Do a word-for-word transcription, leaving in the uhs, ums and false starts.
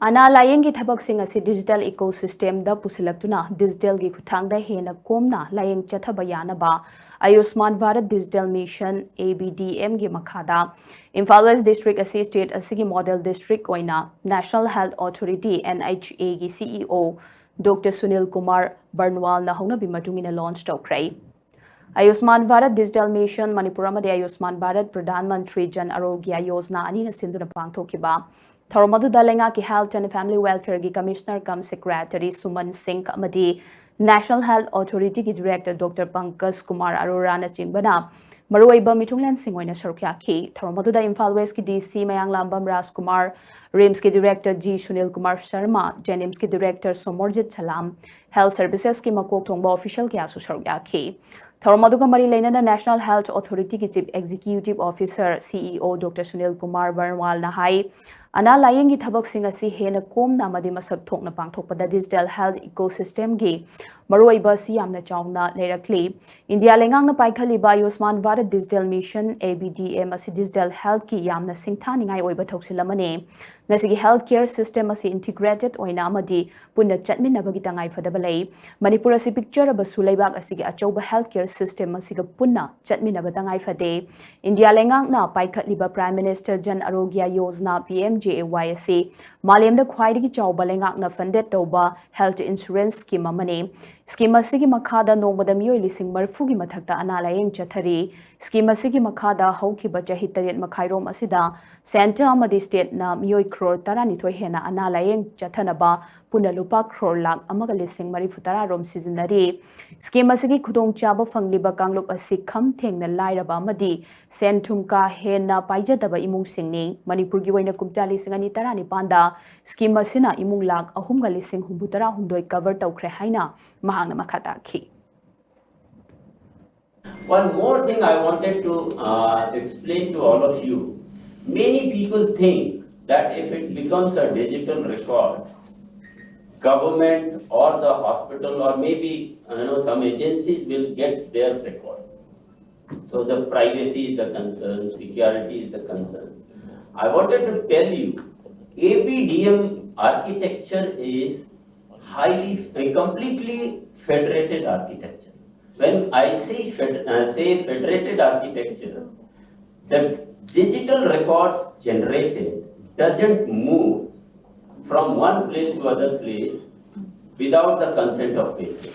ꯑꯅꯥ ꯂꯥꯌꯦꯡꯒꯤ ꯊꯕꯛꯁꯤꯡ ꯑꯁꯤ digital ecosystemꯗ ꯄꯨꯁꯤꯜꯂꯛꯇꯨꯅ digitalꯒꯤ ꯈꯨꯠꯊꯥꯡꯗ ꯍꯦꯟꯅ ꯀꯣꯝꯅ ꯂꯥꯌꯦꯡ ꯆꯠꯊꯕ ꯌꯥꯅꯕ Ayushman Bharat Digital Mission, A B D Mꯒꯤ ꯃꯈꯥꯗ ꯏꯝꯐꯥꯜ West District ꯑꯁꯤ state ꯑꯁꯤꯒꯤ model district ꯑꯣꯏꯅ National Health Authority, N H Aꯒꯤ C E O Doctor Sunil Kumar Barnwalꯅ ꯍꯧꯅꯕꯤ ꯃꯇꯨꯡ ꯏꯟꯅ launch ꯇꯧꯈ꯭ꯔꯦ꯫ Ayushman Bharat Digital Mission Manipur ꯑꯃꯗꯤ Ayushman Bharat Pradhan Mantri Jan Arogya Yojana ꯑꯅꯤꯅ ꯁꯤꯟꯗꯨꯅ ꯄꯥꯡꯊꯣꯛꯈꯤꯕ ꯊꯧꯔꯝ ꯑꯗꯨꯗ ꯂꯩꯉꯥꯛꯀꯤ Health and Family Welfareꯒꯤ Commissioner cum Secretary Suman Singh ꯑꯃꯗꯤ National Health Authorityꯒꯤ Director Doctor Pankaj Kumar Aroranachꯤꯡꯕꯅ ꯃꯔꯨꯑꯣꯏꯕ ꯃꯤꯊꯨꯡꯂꯦꯟꯁꯤꯡ ꯑꯣꯏꯅ ꯁꯔꯨꯛ ꯌꯥꯈꯤ꯫ ꯊꯧꯔꯝ ꯑꯗꯨꯗ ꯏꯝꯐꯥꯜ Westꯀꯤ D C ꯃꯌꯥꯡꯂꯥꯝꯕꯝ ꯔꯥꯖꯀꯨꯃꯥꯔ, RIMSꯀꯤ Director G Sunil Kumar Sharma, JNIMSꯀꯤ Director Somorjit ꯁꯂꯥꯝ, Health Servicesꯀꯤ ꯃꯀꯣꯛ ꯊꯣꯡꯕ official ꯀꯌꯥꯁꯨ ꯁꯔꯨꯛ ꯌꯥꯈꯤ꯫ ꯊꯧꯔꯝ ꯑꯗꯨꯒ ꯃꯔꯤ ꯂꯩꯅꯅ National Health Authorityꯒꯤ Chief Executive Officer, C E O Doctor Sunil Kumar Barnwalꯅ ꯍꯥꯏ, ꯑꯅꯥ ꯂꯥꯌꯦꯡꯒꯤ ꯊꯕꯛꯁꯤꯡ ꯑꯁꯤ ꯍꯦꯟꯅ ꯀꯣꯝꯅ ꯑꯃꯗꯤ ꯃꯁꯛ ꯊꯣꯛꯅ ꯄꯥꯡꯊꯣꯛꯄꯗ digital health ecosystemꯒꯤ ꯃꯔꯨꯑꯣꯏꯕ ꯑꯁꯤ ꯌꯥꯝꯅ ꯆꯥꯎꯅ ꯂꯩꯔꯛꯂꯤ꯫ ꯏꯟꯗꯤꯌꯥ ꯂꯩꯉꯥꯛꯅ ꯄꯥꯏꯈꯠꯂꯤꯕ Ayushman Bharat Digital Mission, A B D M ꯑꯁꯤ digital healthꯀꯤ ꯌꯥꯝꯅ ꯁꯤꯡꯊꯥꯅꯤꯡꯉꯥꯏ ꯑꯣꯏꯕ ꯊꯧꯁꯤꯜ ꯑꯃꯅꯤ꯫ ꯉꯁꯤꯒꯤ health care system ꯑꯁꯤ integrated ꯑꯣꯏꯅ ꯑꯃꯗꯤ ꯄꯨꯟꯅ ꯆꯠꯃꯤꯟꯅꯕꯒꯤ ꯇꯉꯥꯏꯐꯗꯕ ꯂꯩ꯫ ꯃꯅꯤꯄꯨꯔ ꯑꯁꯤ ꯄꯤꯛꯆꯔꯕꯁꯨ ꯂꯩꯕꯥꯛ ꯑꯁꯤꯒꯤ ꯑꯆꯧꯕ health care system ꯑꯁꯤꯒ ꯄꯨꯟꯅ ꯆꯠꯃꯤꯟꯅꯕ ꯇꯉꯥꯏꯐꯗꯦ꯫ ꯏꯟꯗꯤꯌꯥ ꯂꯩꯉꯥꯛꯅ ꯄꯥꯏꯈꯠꯂꯤꯕ Prime Minister Jan Arogya Yojana, P M J A Y ꯑꯁꯤ ꯃꯥꯂꯦꯝꯗ ꯈ꯭ꯋꯥꯏꯗꯒꯤ ꯆꯥꯎꯕ ꯂꯩꯉꯥꯛꯅ funded ꯇꯧꯕ health insurance scheme ꯑꯃꯅꯤ꯫ Scheme ꯑꯁꯤꯒꯤ ꯃꯈꯥꯗ ꯅꯣꯡꯃꯗ ꯃꯤꯑꯣꯏ ꯂꯤꯁꯤꯡ ꯃꯔꯤꯐꯨꯒꯤ ꯃꯊꯛꯇ ꯑꯅꯥ ꯂꯥꯌꯦꯡ ꯆꯠꯊꯔꯤ꯫ Scheme ꯑꯁꯤꯒꯤ ꯃꯈꯥꯗ ꯍꯧꯈꯤꯕ ꯆꯍꯤ ꯇꯔꯦꯠ ꯃꯈꯥꯏꯔꯣꯝ ꯑꯁꯤꯗ centre ꯑꯃꯗꯤ stateꯅ ꯃꯤꯑꯣꯏ crore ꯇꯔꯥꯅꯤꯊꯣꯏ ꯍꯦꯟꯅ ꯑꯅꯥ ꯂꯥꯌꯦꯡ ꯆꯠꯊꯅꯕ ꯄꯨꯟꯅ ꯂꯨꯄꯥ crore ꯂꯥꯈ ꯑꯃꯒ ꯂꯤꯁꯤꯡ ꯃꯔꯤꯐꯨ ꯇꯔꯥ ꯔꯣꯝ ꯁꯤꯖꯤꯟꯅꯔꯤ꯫ Scheme ꯑꯁꯤꯒꯤ ꯈꯨꯗꯣꯡꯆꯥꯕ ꯐꯪꯂꯤꯕ ꯀꯥꯡꯂꯨꯞ ꯑꯁꯤ ꯈꯝ ꯊꯦꯡꯅ ꯂꯥꯏꯔꯕ ꯑꯃꯗꯤ ꯁꯦꯟ ꯊꯨꯝ ꯀꯥ ꯍꯦꯟꯅ ꯄꯥꯏꯖꯗꯕ ꯏꯃꯨꯡꯁꯤꯡꯅꯤ꯫ ꯃꯅꯤꯄꯨꯔꯒꯤ ꯑꯣꯏꯅ ꯀꯨꯝꯖꯥ ꯂꯤꯁꯤꯡ ꯑꯅꯤ ꯇꯔꯥꯅꯤꯄꯥꯟꯗ scheme ꯑꯁꯤꯅ ꯏꯃꯨꯡ ꯂꯥꯈ ꯑꯍꯨꯝꯒ ꯂꯤꯁꯤꯡ ꯍꯨꯝꯐꯨ ꯇꯔꯥ ꯍꯨꯝꯗꯣꯏ cover ꯇꯧꯈ꯭ꯔꯦ ꯍꯥꯏꯅ ꯃꯍꯥꯛꯅ ꯃꯈꯥ ꯇꯥꯈꯤ꯫ One more thing I wanted to uh, explain to all of you. Many people think that if it becomes a digital record, government or the hospital or maybe you know some agencies will get their record. So the privacy is the concern, security is the concern. I wanted to tell you, A B D M Architecture is highly, a completely federated architecture. When I say, fed, uh, say federated architecture, the digital records generated doesn't move from one place to other place without the consent of patient.